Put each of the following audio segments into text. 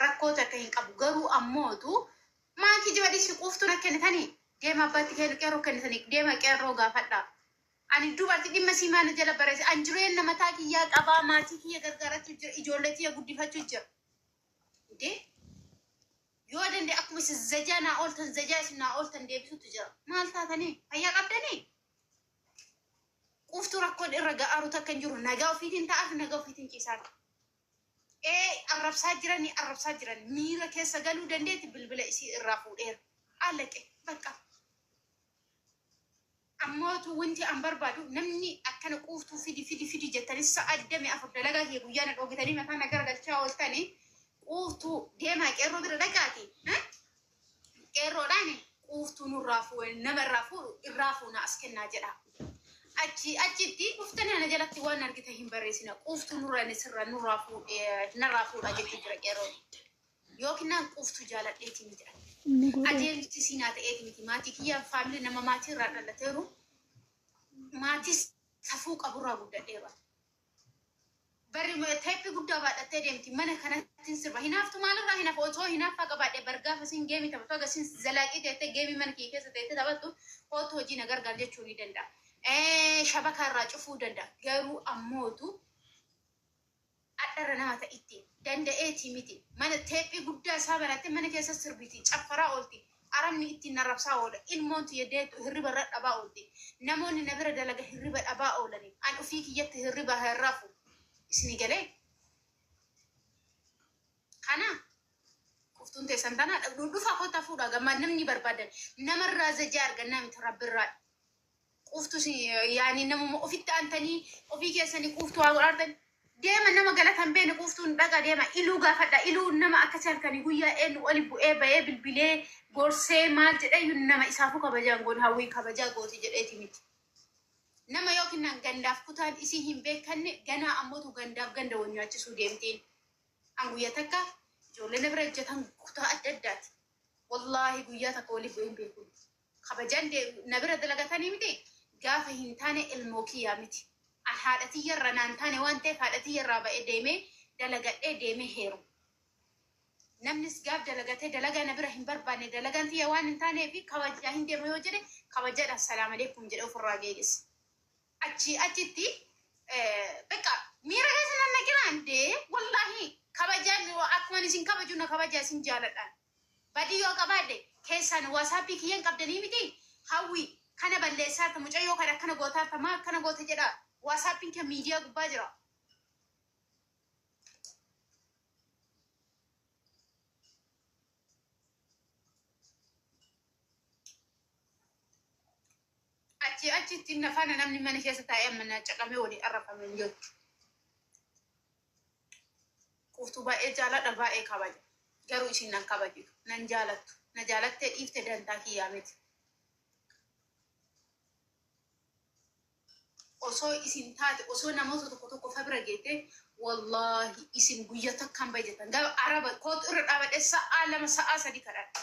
Rakkoo takka hin qabu. Garuu ammootu maa kijiba dhisi quuftuu na kennitanii deema abbaatti kennu qeerroo kennitanii deema qeerroo gaafadhaa. Ani dubarti dhimma sii maana jala barreesse. An jireenya mataa kiyyaa qabaa, maatii kiyya gargaarachuu jira, ijoollee tiyya guddifachuu jira. Dee yoo danda'e akkuma isin zajaa naa ooltan zajaa isin naa ooltan deebisutu jira. Maal taatanii? Fayyaa qabdanii? Quuftuu rakkoon irra ga'aaru takka hin jiru. Nagaa ofiitiin ta'aaf nagaa ofiitiin ciisaati. Ee, arrabsaa jiranii, arrabsaa jiran miira keessa galuu dandeetti, bilbila isii irraa fuudheera. Allaqe bakka. Ammootu wanti an barbaadu namni akkana quuftuu fidi fidi fidi jettanii sa'a 24 dalagaa kee guyyaa na dhoogitanii mataa na garagalchaa ooltanii, quuftuu deemaa qeerroo bira dhaqaati. Qeerroodhaan quuftuu nurraa fuudhe, nama irraa fuudhu irraa fuuna, as kennaa jedha. Achi achitti dhuftanii ana jalatti waan argite hin barreessina. Quuftuu nurraa inni sirra nurraa fuudhe narraa fuudha jechuu jira qeerroon. Yookiin naan quuftuu jaaladheetii miti. Adeemsi siinaa ta'eeti miti. Maatii kiyyaa family nama maatii irraa dhalateeru, maatii safuu qaburraa guddadheeru. Barri teeppii guddaa baadhattee deemti. Mana kanatti hin sirba. Hinaaftu maalirraa hinaafa? Otoo hinaaffaa qabaadhee bargaafa siin geemii taphatu aga siin zalaaqii teettee geemii mana kiyya keessa teettee taphattu kootu hojii na gargaar jechuu ni danda'a. Shabakaa irraa cufuu danda'a. Garuu ammootu adharra nama ta'itti danda'eetii miti. Mana teephii guddaa isaa banattee mana keessa sirbiti. Caffaraa oolti. Arabni ittiin narrabsaa oola. Ilmoon tiyya deetu hirriba irra dhabaa oolti. Namoonni na bira dalaga hirriba dhabaa oolani. An ofii kiyyatti hirriba hin rafu. Isinii galee? Kana quftuun teessan tana dhufaa kottaa fuudhaa gammaa namni barbaadan namarraa zajaa argannaa miti, rabbirraa. Quuftu yaani namuma ofitti aantanii ofii keessanii quuftuu haa godhaartan. Deema, nama galata hin beekne quuftuun dhaqa, deema iluu gaafadha. Iluu nama akkasii halkanii guyyaa eenyu oli bu'ee ba'ee bilbilee gorsee maal jedhee iyyuu nama isaafuu kabajaa hin goone hawwiin kabajaa gooti jedheeti miti. Nama yookiin naan gandaaf kutaan isii hin beekanne ganaa ammootu gandaaf ganda wal nyaachisuu deemtiin. An guyyaa takka ijoollee na bira hojjetan kutaa adda addaati. Wallaahi guyyaa takka walii bu'ee hin beeku. Kabajaan na bira dalagatanii miti, gaafa hin taane ilmoo kiyyaa miti. An haadha tiyyarra naan taane waan ta'eef haadha tiyyarraa ba'ee deemee dalagadhee deemee heeru. Namnis gaaf dalagatee dalagaa na bira hin barbaanne, dalagaan tiyya waan hin taaneef kabajaa hin deema yoo jedhe kabajaadhaan salaam aleekum jedhee ofirraa geegessa. Achi achitti bakka miira keessa nan naqinaan dee, wallaahi kabajaan akkuma isin kabaju na kabajaa, isin jaaladhaan. Badii yoo qabaadhe keessaan WhatsAppii kiyyan qabdanii miti, hawwi kana balleessaarta, mucayyoo kana akkana gootaarta, maa akkana goota jedha. WhatsAppiin kee miidiyaa gubbaa jira. Achi achitti nafaana namni mana keessa taa'ee amma na caqamee walii arrafame hin jiru. Quuftuu baay'ee jaaladha, baay'ee kabaja. Garuu isin nan kabajitu, nan jaalattu. Na jaalattee dhiifte dantaa kiyyaa miti. Osoo isin taate, osoo namoota tokko tokko fa bira geette, wallaahi isin guyya takkaan baay'atan. Gaafa araba kootu irra dhaabadhe sa'aa 2, sa'aa 3 kadhadha.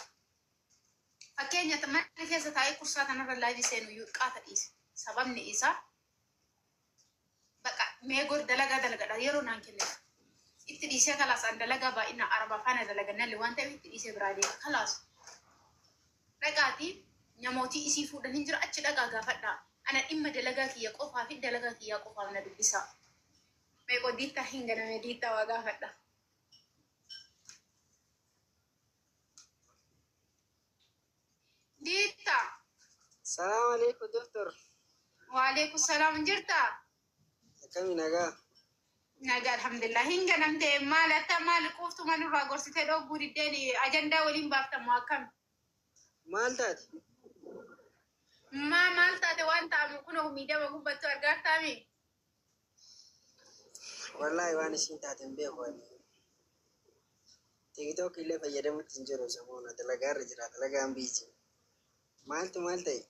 Fakkeenya mana keessa taa'ee kursaa kanarra live seenu iyyuu qaata dhiise. Sababni isaa baqa meegor dalagaa dalagadha yeroo naan kennitu. Itti dhiisee kalaas, an dalagaa baay'ina araba faana dalagannalle waan ta'eef itti dhiisee biraa deema. Kalaas dhaqaatii namootii isii fuudhan hin jira, achi dhaqaa gaafadhaa. Ana dhimma dalagaa kiyya qofaa fi dalagaa kiyyaa qofaaf na dubbisaa. Meeqoo diittaa hin ganame, diittaa waa gaafadha. Diittaa. Salaam alaikum, doktor. Waalaikum salaam, jirtaa? Akkami, nagaa? Nagaa, alhamdulillah. Hin ganamte, maal akka maal quuftu manurraa gorsitee dhogguu diddeen ajandaa waliin baaftamu akkam? Maal taate? Maa maal taate? Waan ta'amu kun miidhama gubbattu argaa taami. Wallaahi waan isiin taate hin beeku ani. TikTok illee fayyadamutti hin jiru samoona, dalagaa irra jira, dalagaan busy. Maaltu maal ta'e?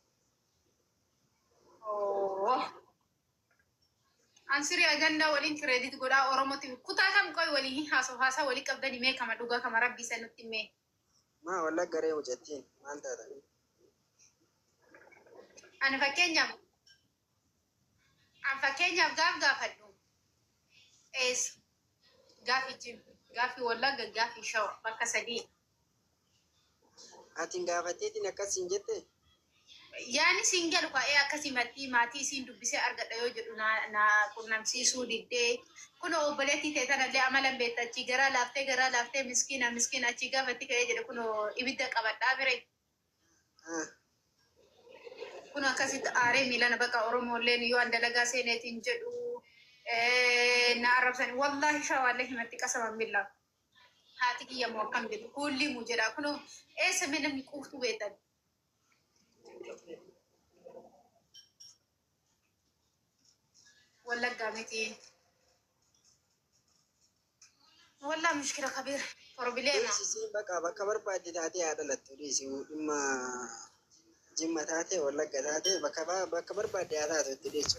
Oh. Ansirii ajandaa waliin credit godhaa Oromootti kutaa kam qoy waliin hin haasa'u, haasaa walii qabdanii mee kama dhugaa kama rabbii isa nutti mee. Maa wallagga ree mucattiin maal taata? Ani fakkeenyaaf gaaf gaafadhu eessa gaafichi Gaafii Wallagga, gaafii Shawa, bakka sadii. Atiin gaafatteetiin akkas hin jette? Yaani siin galu ka'ee akkasumatti maatii isiin dubbisee argadha yoo jedhu na qunnamsiisuu diddee. Kun obboleettii ta'e tanallee amalan beekta, achii garaa laaftee, garaa laaftee, miskiina miskiina, achii gaafatti ka'ee jedhe kun ibidda qabadhaa bire. Kun akkasitti aaree miilana bakka Oromoolleen yoo an dalagaa seeneetiin jedhu na arrabsani. Wallaahi shawaallee himatti qasaman billaa. Haati kiyya moo akkam jedhu kuulli mu jedha. Kun eessa mee namni quuftuu beektan? Wallaggaa miti. Wallaa mushkila kabiir torbileema. Dhiisisiin bakka bakka barbaadde taatee haa dhalattu, dhiisi. Dhimma Jimma taate, Wallagga taate, bakka bakka barbaadde haa taatu, itti dhiisu.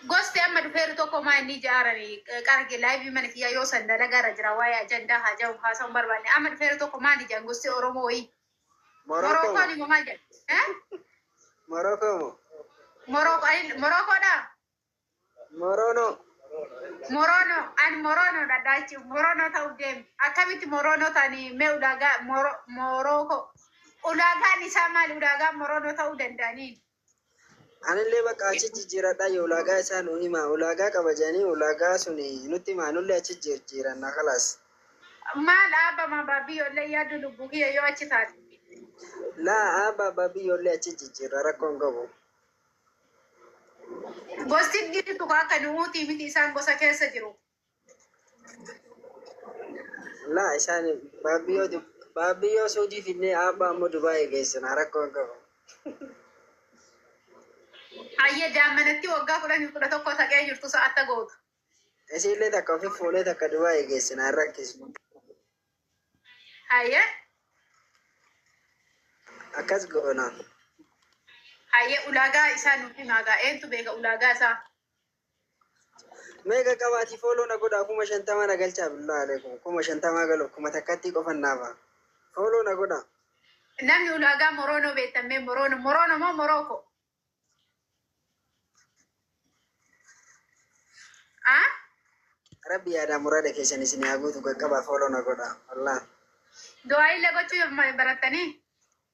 Gosti amma dhufeeru tokko maa inni ijaarani qarge live mana kiyyaa yoo san dalagaarra jira, waa'ee ajandaa haa jahu haasa'uun barbaanne. Amma dhufeeru tokko maal ijaan gosti Oromoo wayii? Morokoo. Morookoon immoo maal jedha? Morokoo moo? Morookoodha? Moroonoo. Moroonoo, ani moroonoo dhadhaachi moroonoo ta'uuf deemu. Akkamitti moroonoo ta'anii? Mee ulaagaa Morookoo, ulaagaan isaa maali? Ulaagaan moroonoo ta'uu danda'anii? Anillee bakka achi jijjiiradhaa yoo ulaagaa isaa nu hima. Ulaagaa kabajanii ulaagaa sun nutti himaa, nullee achi jijjiiranna, kalaas. Maal dhaabama baabiyyoollee yaaddu lubbuu kiyya yoo achi taate. Laa, abbaa abbaa biyyoollee achi jijjiirra, rakkoon qabu. Gosti dhiirtu akka nuutii miti, isaan gosa keessa jiru. Laa, isaan baabbiyyoo baabbiyyoo Suudii finnee abbaa ammoo Dubaayii geessina, rakkoon qabu. Hayyee, daammanatti waggaa 10 11 taqee jirtu sa'atta gootu. Isiillee takka ofi fuunee takka Dubaayii geessina, hin rakkisu. Hayyee. Akkas goona. Hayyee, ulaagaa isaa nuuf himaa gaa, eentu beeka ulaagaa isaa? Meeqa qabaatii follow na godhaa, 50,000 na galchaa, billaa aleekum, 50,000 galuuf kuma takkatti qofan naafa. Follow na godhaa. Namni ulaagaa moroonoo beektamee, moroono, moroono moo morooko? Ah? Rabbi yaadaa muraada keessan isin haa guutu, qaqqabaa follow na godhaa. Wallaahi. Du'aa illee gochuu barattanii?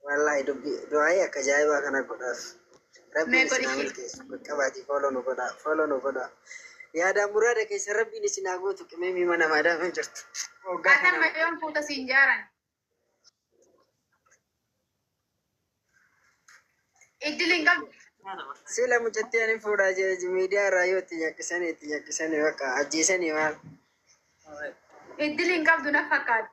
Wallaahi dubbi du'aayii akka ajaa'ibaa kana godhaaf. Rabbiin Mee isin haa godhi. milkeessu. Qaqqabaatii follow nu godhaa. Follow nu godhaa. Yaadaa muraada keessan Rabbiin isin haa guutu, qimee mana maadaama jirtu. Waggaa Atan kana. yoon fuuta siin jaaran. Iddil hin qabdu. Sila mucattii ani fuudhaa jee miidiyaa irraa yoo itti nyaqqisanii bakka ajjeesanii maal. Iddil hin qabdu na fakkaata.